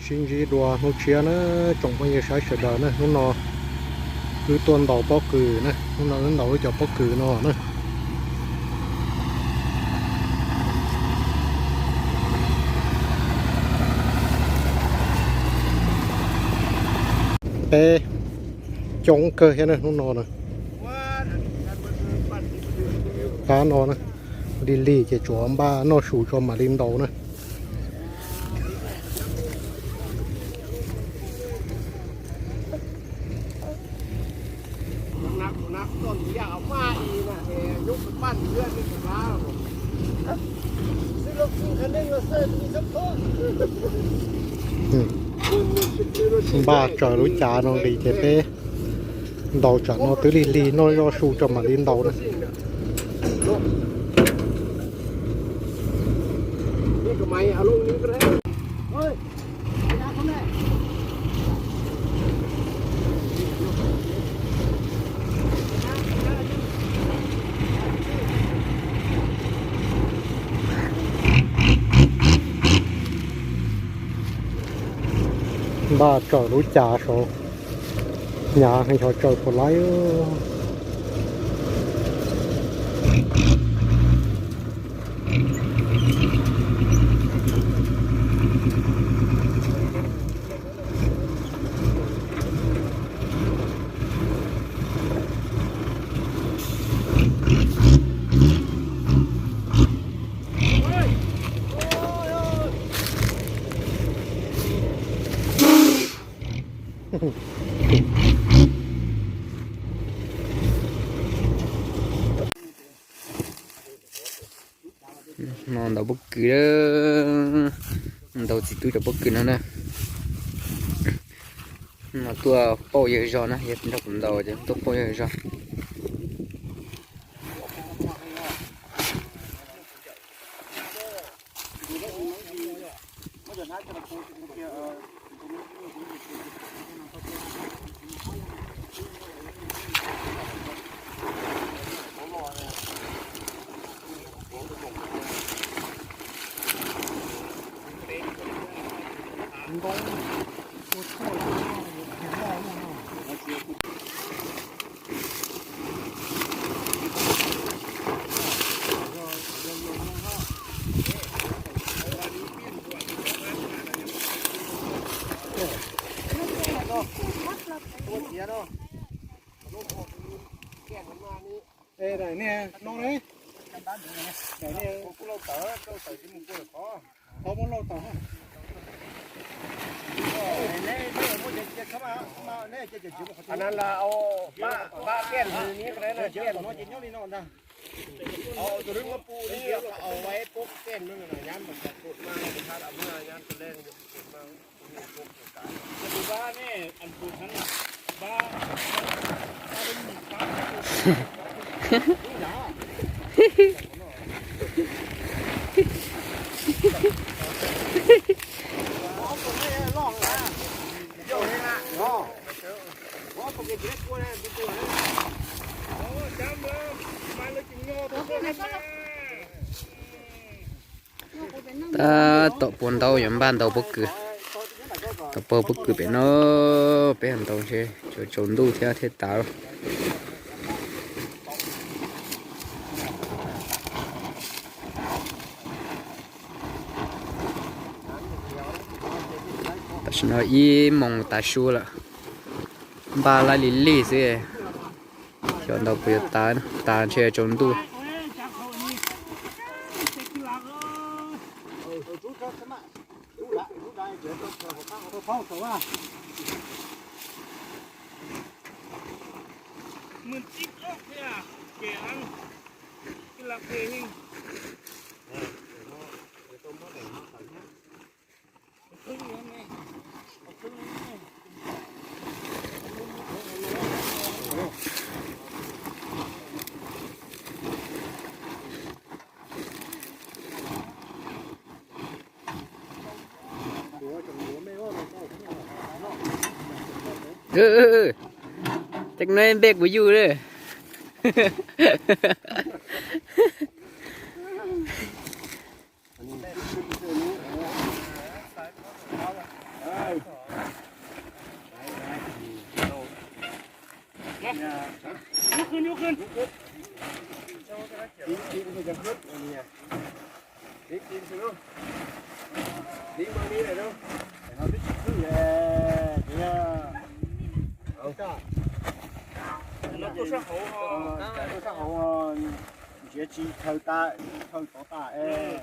Sib ntsib dua hnub tshiab na, tsoom phooj ywg saib sawv daws na, hnub no wb tuaj ntaus pob kws na, hnub no wb ntaus wb cov pob kws no na. Peb coob kawg thiab na hnub no na. Qab no na, lig lig ces tsuav npaj noj su tso mam li ntaus na. Npaj tsaws lub cav no nqis ces peb ntaus tsam no twb lig lig noj zoj su tso mam li ntaus na. Npaj tsaws lub cav saud, hnyav heev xyov tsaws puas laib. No ntaus pob kws, ntaus txiv tub cov pob kws no na. No tuaj pauj yawg zog na, yog nrog kuv ntaus ces tuaj pauj yawg zog. Tab tom puas ntaub yuav npaj ntaus pob kws. Tau pauj pob kws pem no, peb ntaus ntshe tsaus ntuj thiab thiaj tas. Tam sim no ib moos tas su lawm, npaj laj lig lig xwb. Xyov ntaus puas yuav tas, tas ntshe tsaus ntuj. Ces no npe kuv yug lawm. Ub, khwb, ub, khwb. Ib, ib, ib, ib, ib, ib, ib, ib, ib, ib, ib, Tuaj sab hauv, ntsiav tsis chaw tas, chaw tod tas es.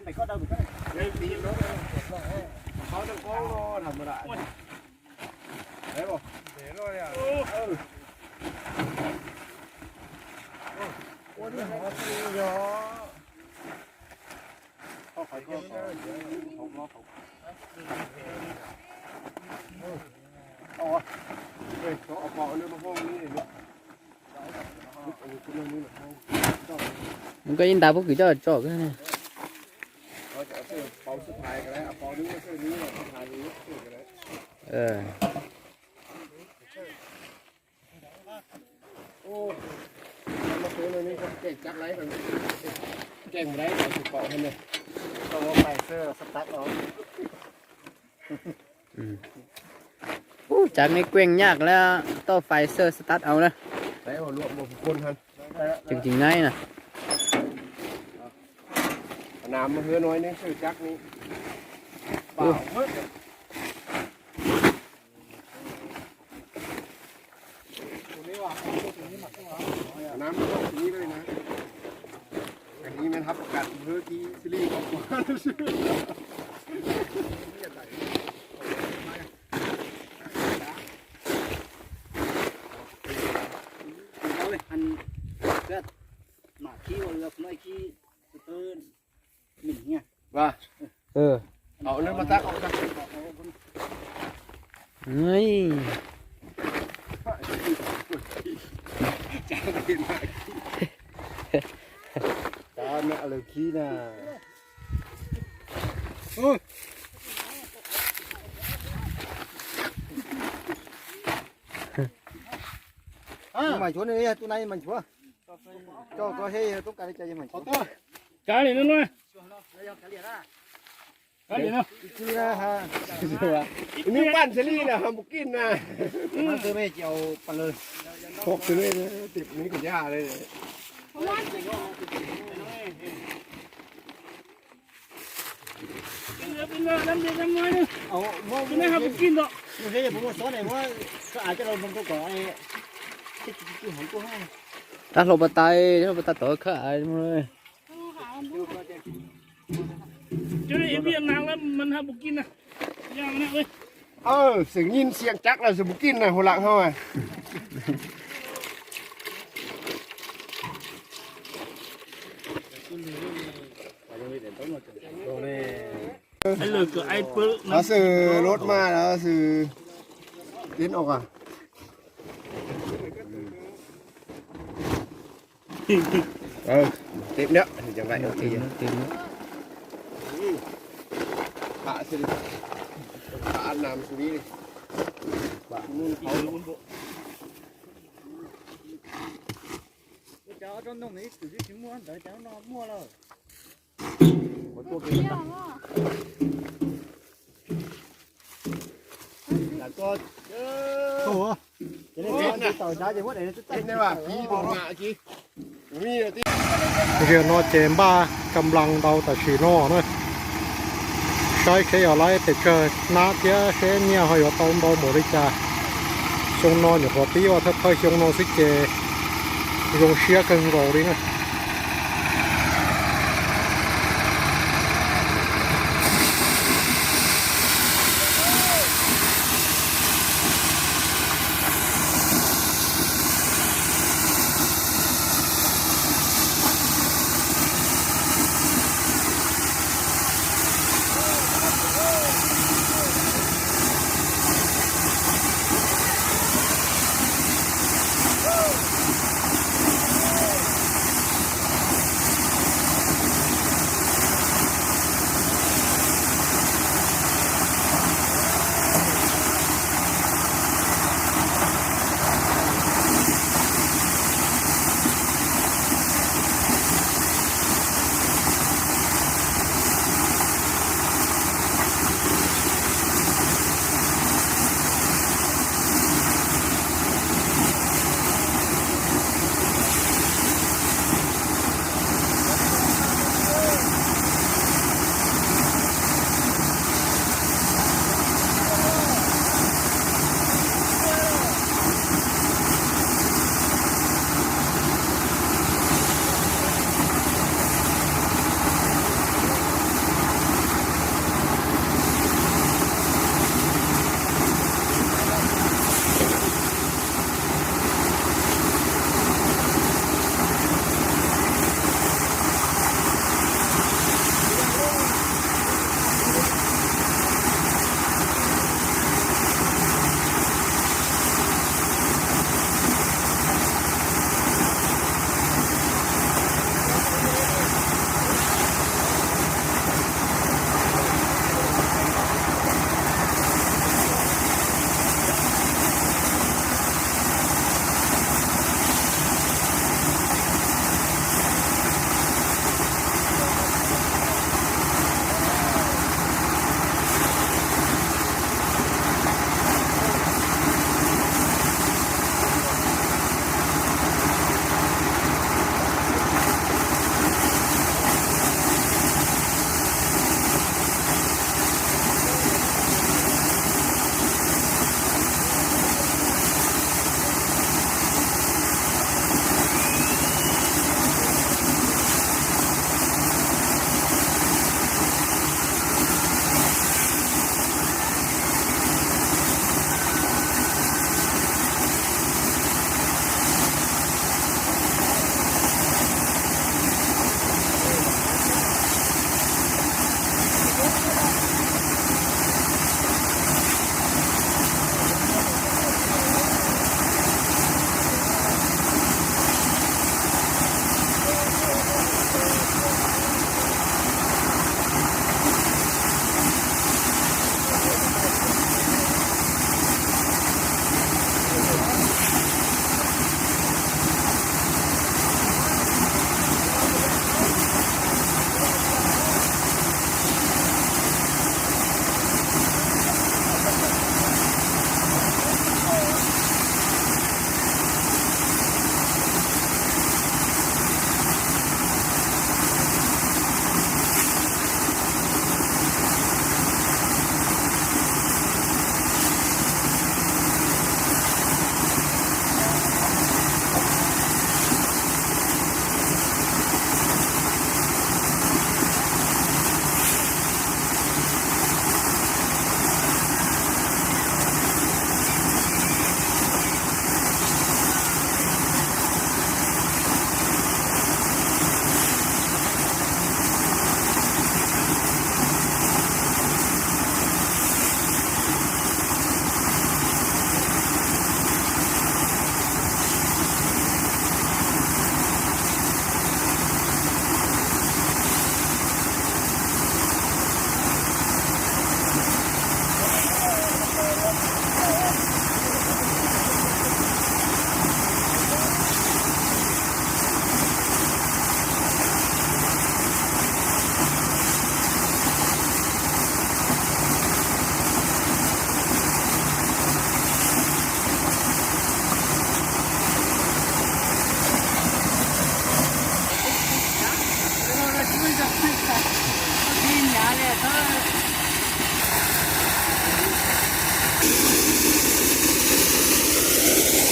Pem koj dau, qhov Koj ib nta pob kws coj tso. Ub, tsav me kuej nyaj lawm, tau fais xawj start au na. Tseem tseem naib na. Mas nchuav, tus no mas nchuav. Coj koj he toob kas li cas mas nchuav. Kav liam no, kav liam no. Nws paj xws li na, ha npus kij na. Poj xws li, tim nws kuv yaj li. Tab hlau pas tas, hlau pas tas tod khawb av. Xwm nyij siam cab los xwm npus kij na hu lam hau. Xwm lub mas xwm tib no. Tim no, tim no. Zaum no ces npaj kam las ntau tam sim no na, saib seb yog lawv pes tsawg hnab thiab seb nyiaj ho yuav tau ntau npaum li cas. Xyoo no nyuam qhuav pib ua thawj thawj xyoo no xwb ces zoo siab kawg nkaus li na.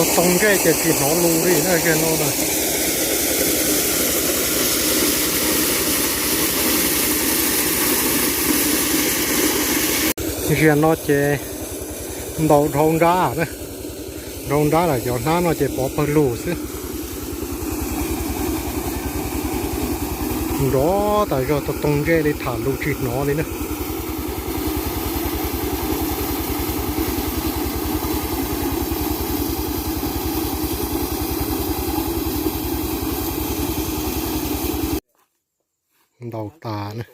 Toog ntsej ces tsis hnov lus li na, ziag no na. Ziag no ces ntaus dhau nrab, dhau nrab lawm, cov hnab no ces pov pawg lug xwb. Nrov tas zog, toog ntsej li, tham lus tsis hnov li na. Ntaus tas na.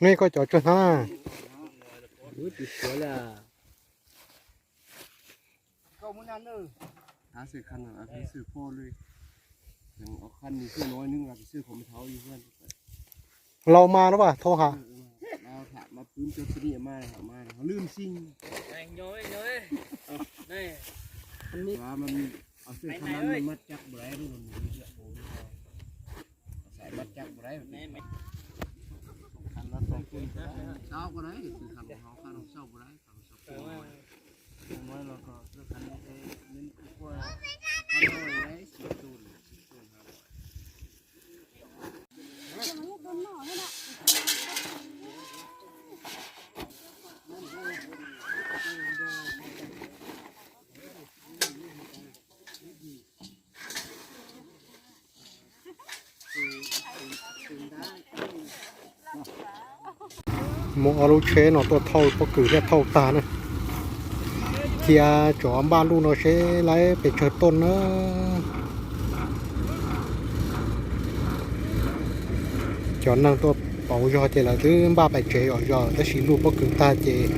Nej, koj cov tsawg hnab? Lau mas lub vas thau has. Muaj ob lub tsheb no tuaj thauj pob kws thiaj thauj tag na. Cia tsov npaj luj no seb lawv pes tsawg tooj na. Cov neeg tuaj pauv zog ces lawv twb npaj pais tsev zom zaws, tab sis luj pob kws tag ces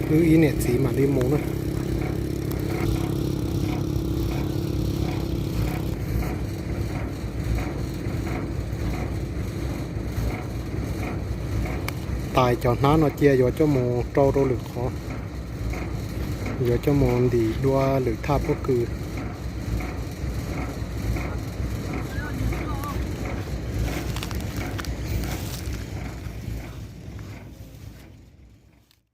wb ib niam txiv mam li mus na. Tais cov hnab no cia yuav coj mus rau rau lwm qhov, yuav coj mus ntim dua lwm thaj pob kws.